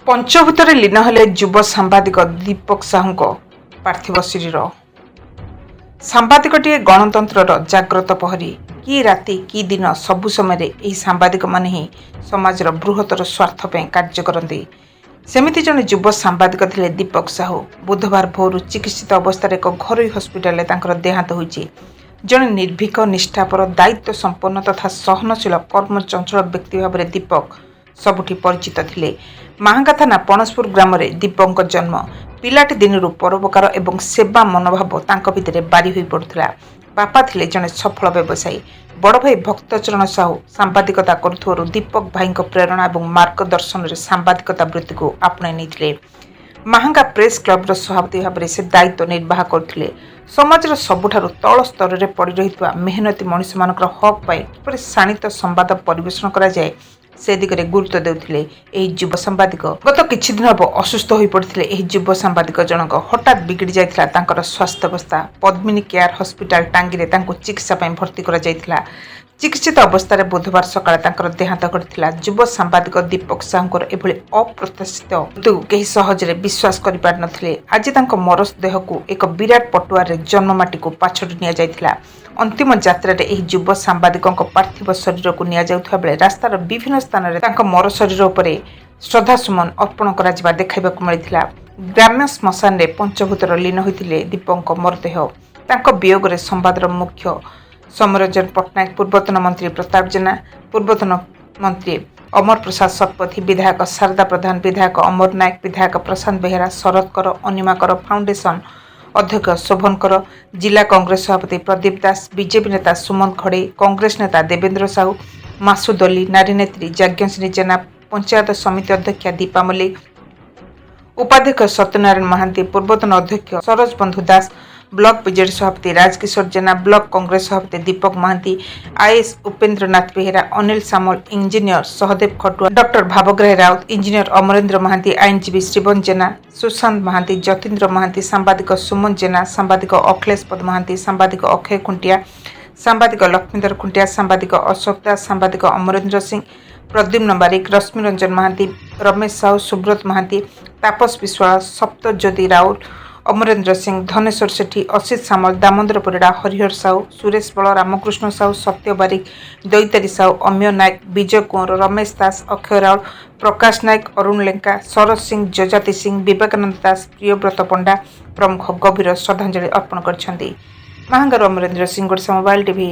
ପଞ୍ଚଭୂତରେ ଲୀନ ହେଲେ ଯୁବ ସାମ୍ବାଦିକ ଦୀପକ ସାହୁଙ୍କ ପାର୍ଥିବ ଶରୀର। ସାମ୍ବାଦିକଟିଏ ଗଣତନ୍ତ୍ରର ଜାଗ୍ରତ ପ୍ରହରୀ। କି ରାତି କି ଦିନ, ସବୁ ସମୟରେ ଏହି ସାମ୍ବାଦିକମାନେ ହିଁ ସମାଜର ବୃହତ୍ତର ସ୍ୱାର୍ଥ ପାଇଁ କାର୍ଯ୍ୟ କରନ୍ତି। ସେମିତି ଜଣେ ଯୁବ ସାମ୍ବାଦିକ ଥିଲେ ଦୀପକ ସାହୁ। ବୁଧବାର ଭୋରୁ ଚିକିତ୍ସିତ ଅବସ୍ଥାରେ ଏକ ଘରୋଇ ହସ୍ପିଟାଲରେ ତାଙ୍କର ଦେହାନ୍ତ ହୋଇଛି। ଜଣେ ନିର୍ଭୀକ, ନିଷ୍ଠାପର, ଦାୟିତ୍ୱ ସମ୍ପନ୍ନ ତଥା ସହନଶୀଳ, କର୍ମଚଞ୍ଚଳ ବ୍ୟକ୍ତି ଭାବରେ ଦୀପକ ସବୁଠି ପରିଚିତ ଥିଲେ। ମାହାଙ୍ଗା ଥାନା ପଣସପୁର ଗ୍ରାମରେ ଦୀପକଙ୍କ ଜନ୍ମ। ପିଲାଟି ଦିନରୁ ପରୋପକାର ଏବଂ ସେବା ମନୋଭାବ ତାଙ୍କ ଭିତରେ ବାରି ହୋଇ ପଡୁଥିଲା। ବାପା ଥିଲେ ଜଣେ ସଫଳ ବ୍ୟବସାୟୀ। ବଡ଼ ଭାଇ ଭକ୍ତଚରଣ ସାହୁ ସାମ୍ବାଦିକତା କରୁଥିବାରୁ ଦୀପକ ଭାଇଙ୍କ ପ୍ରେରଣା ଏବଂ ମାର୍ଗଦର୍ଶନରେ ସାମ୍ବାଦିକତା ବୃତ୍ତିକୁ ଆପଣାଇ ନେଇଥିଲେ। ମାହାଙ୍ଗା ପ୍ରେସ୍ କ୍ଲବର ସଭାପତି ଭାବରେ ସେ ଦାୟିତ୍ୱ ନିର୍ବାହ କରୁଥିଲେ। ସମାଜର ସବୁଠାରୁ ତଳ ସ୍ତରରେ ପଡ଼ି ରହିଥିବା ମେହନତି ମଣିଷମାନଙ୍କର ହକ୍ ପାଇଁ କିପରି ଶାଣିତ ସମ୍ବାଦ ପରିବେଷଣ କରାଯାଏ, ସେ ଦିଗରେ ଗୁରୁତ୍ୱ ଦେଉଥିଲେ ଏହି ଯୁବ ସାମ୍ବାଦିକ। ଗତ କିଛି ଦିନ ହେବ ଅସୁସ୍ଥ ହୋଇପଡ଼ିଥିଲେ ଏହି ଯୁବ ସାମ୍ବାଦିକ ଜଣକ। ହଠାତ୍ ବିଗିଡ଼ି ଯାଇଥିଲା ତାଙ୍କର ସ୍ୱାସ୍ଥ୍ୟାବସ୍ଥା। ପଦ୍ମିନୀ କେୟାର ହସ୍ପିଟାଲ, ଟାଙ୍ଗିରେ ତାଙ୍କୁ ଚିକିତ୍ସା ପାଇଁ ଭର୍ତ୍ତି କରାଯାଇଥିଲା। ଚିକିତ୍ସିତ ଅବସ୍ଥାରେ ବୁଧବାର ସକାଳେ ତାଙ୍କର ଦେହାନ୍ତ ଘଟିଥିଲା। ଯୁବ ସାମ୍ବାଦିକ ଦୀପକ ସାହୁଙ୍କର ଏଭଳି ଅପ୍ରତ୍ୟାଶିତ ମୃତ୍ୟୁକୁ କେହି ସହଜରେ ବିଶ୍ୱାସ କରିପାରିନଥିଲେ। ଆଜି ତାଙ୍କ ମରଦେହକୁ ଏକ ବିରାଟ ପଟୁଆରରେ ଜନ୍ମମାଟିକୁ ପାଛୋଟି ନିଆଯାଇଥିଲା। ଅନ୍ତିମ ଯାତ୍ରାରେ ଏହି ଯୁବ ସାମ୍ବାଦିକଙ୍କ ପାର୍ଥିବ ଶରୀରକୁ ନିଆଯାଉଥିବା ବେଳେ ରାସ୍ତାର ବିଭିନ୍ନ ସ୍ଥାନରେ ତାଙ୍କ ମରଶରୀର ଉପରେ ଶ୍ରଦ୍ଧାସୁମନ ଅର୍ପଣ କରାଯିବା ଦେଖିବାକୁ ମିଳିଥିଲା। ଗ୍ରାମ୍ୟ ଶ୍ମଶାନରେ ପଞ୍ଚଭୂତରେ ଲୀନ ହୋଇଥିଲେ ଦୀପକଙ୍କ ମରଦେହ। ତାଙ୍କ ବିୟୋଗରେ ସମ୍ବାଦର ମୁଖ୍ୟ ସୌମ୍ୟରଞ୍ଜନ ପଟ୍ଟନାୟକ, ପୂର୍ବତନ ମନ୍ତ୍ରୀ ପ୍ରତାପ ଜେନା, ପୂର୍ବତନ ମନ୍ତ୍ରୀ ଅମର ପ୍ରସାଦ ଶତପଥୀ, ବିଧାୟକ ଶାରଦା ପ୍ରଧାନ, ବିଧାୟକ ଅମର ନାୟକ, ବିଧାୟକ ପ୍ରଶାନ୍ତ ବେହେରା, ଶରତ କର, ଅନିମା କର ଫାଉଣ୍ଡେସନ ଅଧ୍ୟକ୍ଷ ଶୋଭନ କର, ଜିଲ୍ଲା କଂଗ୍ରେସ ସଭାପତି ପ୍ରଦୀପ ଦାସ, ବିଜେପି ନେତା ସୁମନ୍ତ ଘଡ଼େଇ, କଂଗ୍ରେସ ନେତା ଦେବେନ୍ଦ୍ର ସାହୁ, ମାସୁଦ ଅଲ୍ଲୀ, ନାରୀ ନେତ୍ରୀ ଯାଜ୍ଞସିନୀ ଜେନା, ପଞ୍ଚାୟତ ସମିତି ଅଧ୍ୟକ୍ଷା ଦୀପା ମଲ୍ଲିକ, ଉପାଧ୍ୟକ୍ଷ ସତ୍ୟନାରାୟଣ ମହାନ୍ତି, ପୂର୍ବତନ ଅଧ୍ୟକ୍ଷ ସରୋଜ ବନ୍ଧୁ ଦାସ, ବ୍ଲକ ବିଜେଡି ସଭାପତି ରାଜକିଶୋର ଜେନା, ବ୍ଲକ କଂଗ୍ରେସ ସଭାପତି Deepak Mohanty, IAS Upendranath Behera, Anil Samal, engineer Sahadev Khatua, doctor Bhabagrahi Rout, engineer Amarendra Mohanty, ଆଇନଜୀବୀ ଶ୍ରୀବନ ଜେନା, ସୁଶାନ୍ତ ମହାନ୍ତି, ଯତୀନ୍ଦ୍ର ମହାନ୍ତି, ସାମ୍ବାଦିକ ସୁମନ ଜେନା, ସାମ୍ବାଦିକ ଅଖିଳେଶ ପଦ ମହାନ୍ତି, ସାମ୍ବାଦିକ ଅକ୍ଷୟ ଖୁଣ୍ଟିଆ, ସାମ୍ବାଦିକ ଲକ୍ଷ୍ମୀଧର ଖୁଣ୍ଟିଆ, ସାମ୍ବାଦିକ ଅଶୋକ ଦାସ, ସାମ୍ବାଦିକ ଅମରେନ୍ଦ୍ର ସିଂ, ପ୍ରଦ୍ୟୁମ୍ନ ବାରିକ, ରଶ୍ମିରଞ୍ଜନ ମହାନ୍ତି, ରମେଶ ସାହୁ, ସୁବ୍ରତ ମହାନ୍ତି, ତାପସ ବିଶ୍ୱାଳ, ସପ୍ତଜ୍ୟୋତି ରାଉତ, ଅମରେନ୍ଦ୍ର ସିଂ, ଧନେଶ୍ୱର ସେଠୀ, ଅସିତ ସାମଲ, ଦାମୋଦର ପରିଡ଼ା, ହରିହର ସାହୁ, ସୁରେଶ ବଳ, ରାମକୃଷ୍ଣ ସାହୁ, ସତ୍ୟ ବାରିକ, ଦୈତାରୀ ସାହୁ, ଅମିୟ ନାୟକ, ବିଜୟ କୁଅଁର, ରମେଶ ଦାସ, ଅକ୍ଷୟ ରାଉଳ, ପ୍ରକାଶ ନାୟକ, ଅରୁଣ ଲେଙ୍କା, ଶରତ ସିଂ, ଯଜାତି ସିଂ, ବିବେକାନନ୍ଦ ଦାସ, ପ୍ରିୟବ୍ରତ ପଣ୍ଡା ପ୍ରମୁଖ ଗଭୀର ଶ୍ରଦ୍ଧାଞ୍ଜଳି ଅର୍ପଣ କରିଛନ୍ତି। ମାହାଙ୍ଗାରୁ ଅମରେନ୍ଦ୍ର ସିଂ, ଓଡ଼ିଶା ମୋବାଇଲ ଟିଭି।